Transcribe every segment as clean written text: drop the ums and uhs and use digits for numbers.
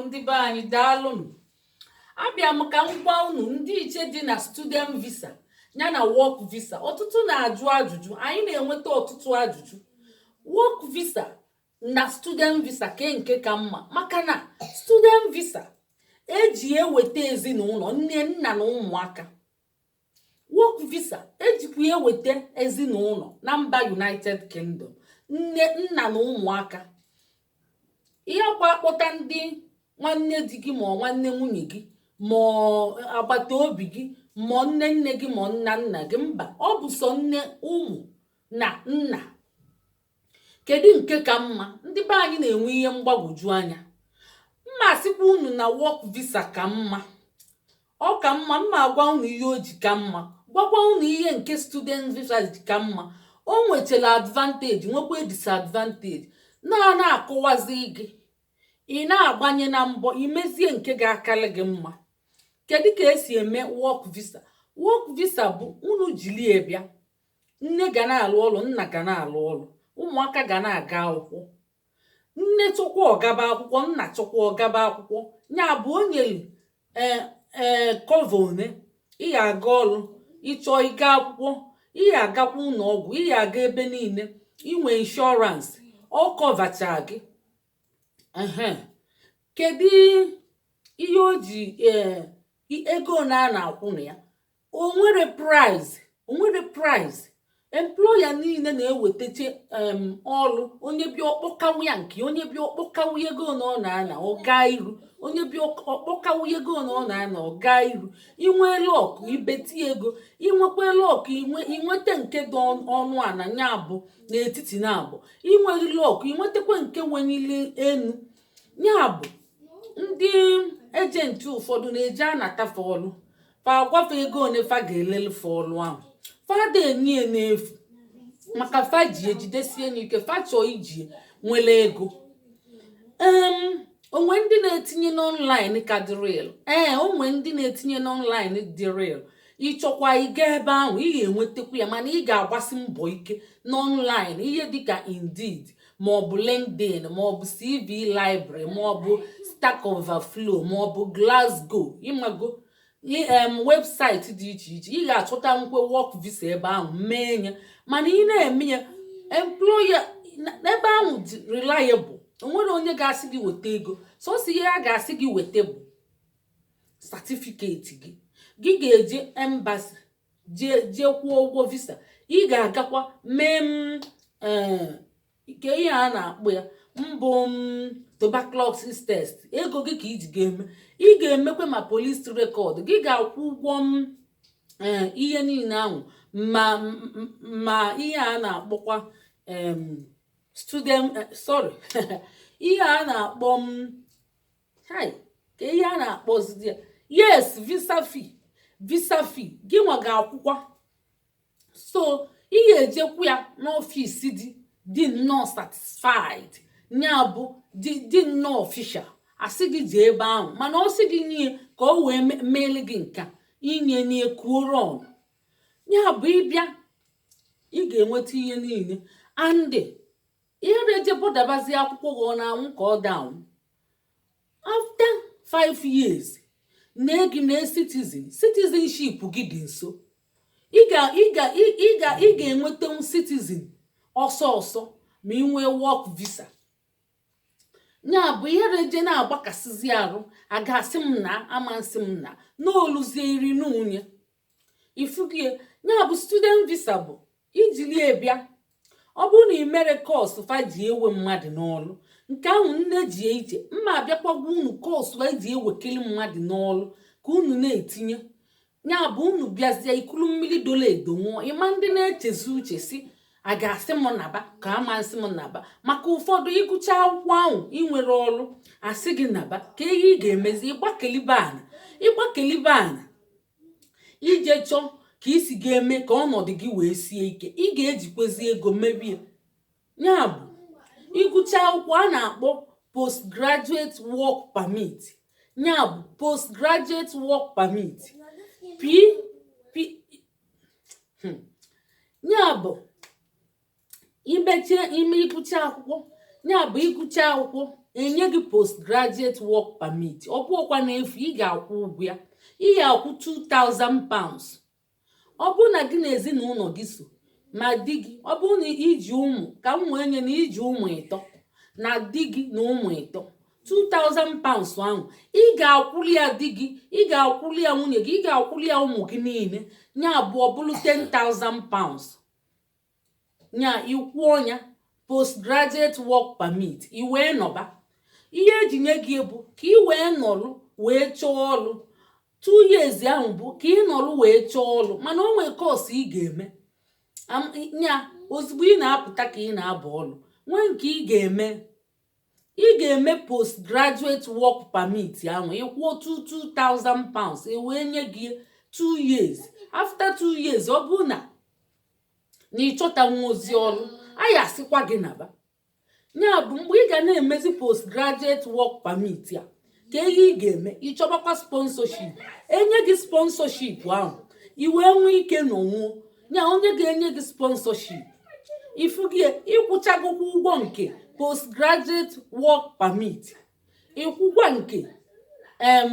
Ndị be anyị, daalụnụ. Abịa m ka m gwa unu ndị iche dị na student visa ya na work visa. Ọtụtụ na-ajụ ajụjụ, anyị na-enweta ọtụtụ ajụjụ. Work visa na student visa, ke nke ka mma? Maka na student visa eji eweta ezinụlọ, nne, nna na ụmụaka. Work visa ejikwa eweta ezinụlọ na mba United Kingdom, nne, nna na ụmụaka. Ihe akwa akpọta ndị nwanne di gị, ma ọ nwanne nwunye gị, ma ọ agbata obi gị, ma nne nne gị, ma nna nna gị, mba, ọ bụ sọ nne, ụmụ na nna. Kedu nke ka mma? Ndị be anyị na-enwe ihe mgbagwoju anya. Mma sịkwa unu na work visa ka mma. Ọ ka mma. Mma agwa unu ihe o ji ka mma, gwakwa unu ihe nke student visa ji ka mma. O nwechara advantage, nwekwa disadvantage. Na na-akọwazi gị, ị na-agbanye na mbọ imezie nke ga-akarị gị mma. Kedu ka esi eme work visa? Work visa bụ unu jiri bịa, nne ga na-alụ ọrụ, nna ga na-alụ ọrụ, ụmụaka ga na-aga akwụkwọ. Nne chọkwa, ọgaba akwụkwọ, nna chọkwa, ọgaba akwụkwọ. Ya bụ, o nyere ee cover one ị ga-aga ọrụ, ịchọọ ịga akwụkwọ, ị ga-agakwa ụlọ ọgwụ, ị ga-aga ebe niile, inwe insurance, ọ covercha gị. Ehe, kedu ihe o ji ee ego na a na-akwụ na ya? O nwere price, o nwere price. Employer niile na-ewetache ọrụ. Onye bịa, ọkpọkawu ya nke onye bịa, ọkpọkawu ego na ọ na-ana, ọ gaa iru. Onye bịa, ọkpọkawu ego na ọ na-ana, ọ gaa iru. Inwe luck, ibeti ego. Inwekwa luck, inwe inweta nke dị ọnụ ana, ya bụ n'etiti na abụ. Inweghị luck, inwetakwa nke wenile enu. Ya bụ, ndị agent ụfọdụ na-eji anatafe ọlụ fa, agwafe ego one fa ga-elelefe ọlụ ahụ. Fada enye n'efu, maka fa ji ejidesie n'ike, fa chọọ iji nwere ego. Onwe ndị na-etinye n'online ka dị real. Ee, onwe ndị na-etinye n'online dị real. Ịchọkwa ịga ebe ahụ, ị ga-enwetakwa ya, mana ị ga-agbasi mbọ ike n'online, ihe dịka Indeed, maọbụ LinkedIn, maọbụ CV Library, maọbụ Stack Overflow, maọbụ Glassdoor. Ịmago website dị iche iche ị ga-achọta nkwe work visa ebe ahụ mee ya. Mana ị na-eme ya, employer ebe ahụ dị reliable. Onwere onye ga-asị gị weta ego. Sọsọ ihe a ga-asị gị weta bụ certificate gị. Gị ga-eje embassy, jee jee kwụọ ụgwọ visa. Ị ga-agakwa mee m ke ihe a na-akpọ ya mbụ m, tuberculosis test. Ego gị ka iji ga-eme. Ị ga-emekwa ma police record gị, ga-akwụ ụgwọ m ee ihe niile ahụ, ma ihe a na-akpọkwa student, sorry, ihe a na-akpọ m, hai, ka ihe a na-akpọzi ya, yes, visa fee. Visa fee gị nwa ga-akwụkwa. So ị ga-ejekwu ya n'office dị nnọọ satisfied, ya bụ dị nnọọ official. Asị gị jee ebe ahụ, mana ọ sị gị nye ka o wee meele gị nka inye n'ekuoro ọnụ. Ya bụ, ịbịa, ị ga-enweta ihe niile. And ihe na-eje bọdabazi akwụkwọ gị, ọ na-anwụ ka ọ down after 5 years na gị na citizenship gị dị nso. Ị ga-enwetanwu citizen ọsọ ọsọ ma ị nwee work visa. Ya bụ, ihe na-eje na-agbakasịzi arụ, a ga-asị m na amasị m na n'oluzie iri n'unye ifugie. Ya bụ, student visa bụ ijili bịa. Ọ bụrụ na ị mere course fa ji ewe mmadụ n'ọlụ, nke ahụ nne ji iche. Mma abịakwa gwa unu course eji ewekili mmadụ n'ọlụ ka unu na-etinye. Ya bụ, unu bịazie, ikulu mmiri dolo edo nwụọ. Ịma ndị na-echezi uche si a ga-asị m naba ka amasị m naba, maka ụfọdụ ịgụcha akwụkwọ ahụ, inwere ọrụ, asị gị naba. Ka ihe ị ga-emezi, ịgbakelibe ana, ịgbakelibe ana ije chọọ ka isi ga-eme ka ọnọdụ gị wee sie ike. Ị ga-ejikwezi ego mebie. Ya bụ, ịgụcha akwụkwọ, a na-akpọ postgraduate work permit. Ya bụ postgraduate work permit, p p ya bụ imechie ime ịgụcha akwụkwọ. Ya bụ, ịgụcha akwụkwọ, Enye gị postgraduate work permit. Ọ bụrụkwa n'efu, ị ga-akwụ ụgwọ ya. Ị ga-akwụ £2000. Ọ bụrụ na gị na ezinụlọ gị so, ma di gị, ọ bụrụ na iji ụmụ, ka m wee nye na iji ụmụ ịtọ na di gị na ụmụ ịtọ, £2000 ahụ ị ga-akwụli ya di gị, ị ga-akwụli ya nwunye gị, ị ga-akwụli ya ụmụ gị niile. Nya abụọ bụrụ £10,000. Nya ịkwụọ ya postgraduate work permit, i wee nọba. Ihe eji nye gị bụ ka ị wee nọrụ wee chọọ ọrụ. 2 years ahụ bụ ka ị nọrụ wee chọọ ọrụ, mana o nwee course ị ga-eme. Nya ozugbo ị na-apụta ka ị na-aba ọrụ, nwee nke ị ga-eme. Ị ga-eme postgraduate work permit ahụ, ịkwụọ £2000, e wee nye gị 2 years. After 2 years, ọ bụrụ na ịchọta nwa ozi ọrụ, anyị asịkwa gị naba. Ya bụ mgbe ị ga na-emezi postgraduate work permit a, ka ihe ị ga-eme, ịchọbakwa sponsorship. Enye gị sponsorship ahụ, i wee nwee ike nọnwuo. Ya onye ga-enye gị sponsorship, ifu gị ịkwụchagokwa ụgwọ nke postgraduate work permit, ịkwụgwa nke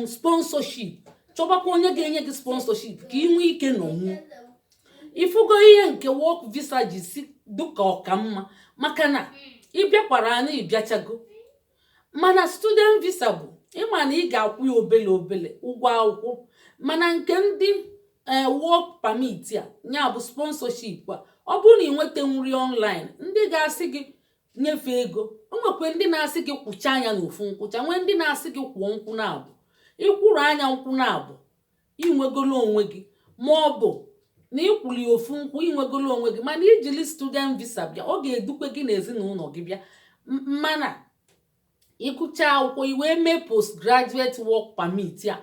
sponsorship, chọbakwa onye ga-enye gị sponsorship ka ị nwee ike nọnwuo. Ifugo ihe nke work visa ji si dịka ọkamma, maka na ịbịakwara na ịbịachago. Mana student visa bụ ịma na ị ga-akwụ ya obele obele ụgwọ akwụkwọ. Mana nke ndị work permit a, ya bụ sponsorship a, ọ bụrụ na ị nweta nri online, ndị ga-asị gị nyefee ego. O nwekwa ndị na-asị gị kwụcha anya n'ofu nkwụcha, nwee ndị na-asị gị kwụọ nkwụ na abụ. Ịkwụrụ anya nkwụ na abụ, inwegolo onwe gị, ma ọ bụ na ịkwụli ofu nkwụ, inwegolo onwe gị. Mana ijili student visa bịa, ọ ga-edukwe gị na ezinụlọ gị bịa. Mana ịgụcha akwụkwọ, i wee mee postgraduate work permit a,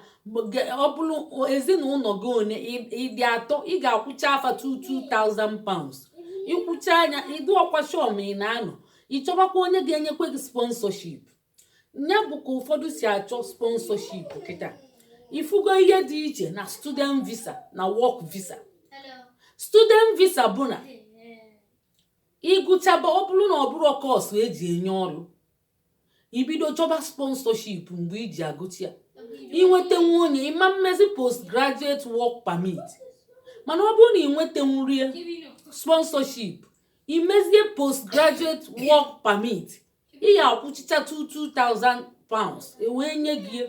ọ bụrụ ezinụlọ gị one ịdị atọ, ị ga-akwụcha afa £2000. Ịkwụcha anya, ịdị ọkwa shọm ị na-anọ, ịchọbakwa onye ga-enyekwa gị sponsorship. Ya bụ ka ụfọdụ si achọ sponsorship kịta. Ifugo ihe dị iche na student visa na work visa? Student visa bụ na ịgụchaba, ọ bụrụ na ọ bụrụ course eji enye ọrụ, ibido chọba sponsorship. Mgbe iji agụcha ya, inweta nwa onye ịma mmezi postgraduate work permit. Mana ọ bụrụ na ị nweta sponsorship, imezie postgraduate work permit, ị ga-akwụchicha £2000, ewee nye gị.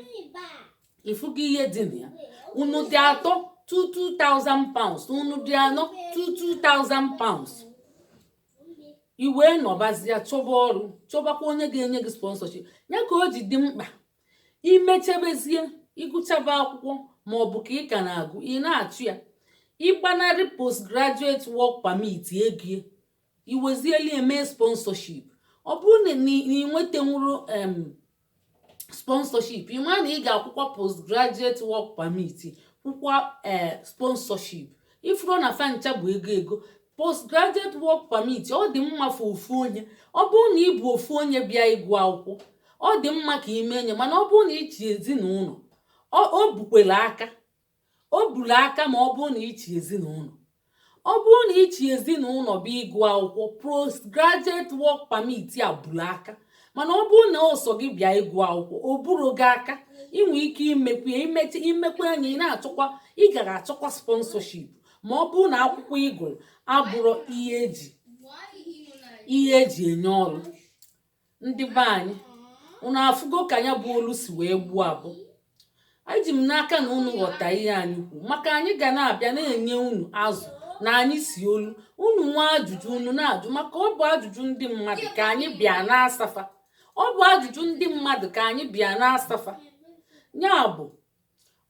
Ifugo ihe dị na ya? Unu dị atọ, £2000. Unu dị anọ, £2000. I wee nọbazie chọba ọrụ, chọbakwa onye ga-enye gị sponsorship. Ya ka o ji dị mkpa imechebezie, ịgụchaba akwụkwọ ma ọ bụ ka ị ka na-agụ, ị na-achụ ya, ịgbanarị postgraduate work permit ego, iwezieli eme sponsorship. Ọ bụrụ na ị nwetanwuru sponsorship, ị ma na ị ga-akwụkwa postgraduate work permit, kwụkwa sponsorship. Ifuru na fancha bụ ego ego. Postgraduate work permit, ọ dị mma for ofu onye. Ọ bụrụ na ị bụ ofu onye bịa ịgụ akwụkwọ, ọ dị mma ka ime nye. Mana ọ bụrụ na ichi ezinụlọ, o bukwere aka, o buru aka. Ma ọ bụrụ na ichi ezinụlọ, ọ bụrụ na ichi ezinụlọ bụ ịgụ akwụkwọ, postgraduate work permit a buru aka. Mana ọ bụrụ na ọsọ gị bịa ịgụ akwụkwọ, o buru gị aka. Inwe ike imekwa ya, imechi imekwa anya, ị na-achọkwa, ị gara achọkwa sponsorship, ma ọ bụrụ na akwụkwọ ị gụrụ abụrụ ihe eji enye ọrụ. Ndị be anyị, unu afụgo ka ya bụ olu si wee gbuo abụ. Eji m n'aka na unu ghọta ihe anyị kwu, maka anyị ga na-abịa na-enye unu azụ na anyị si olu unu nwa ajụjụ unu na-ajụ, maka ọ bụ ajụjụ ndị mmadụ ka anyị bịa na-asafa. Ọ bụ ajụjụ ndị mmadụ ka anyị bịa na-asafa. Ya bụ,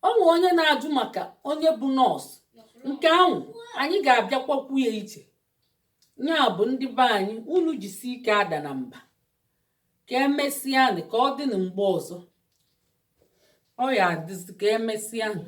ọ nwe onye na-ajụ maka onye bụ nọọsụ, nke ahụ anyị ga-abịakwakwu ya iche. Ya bụ, ndị be anyị, unu jisi ike, ada na mba. Ka emesịanụ, ka ọ dị na mgbe ọzọ. Ọ ya adịzi, ka emesịanụ.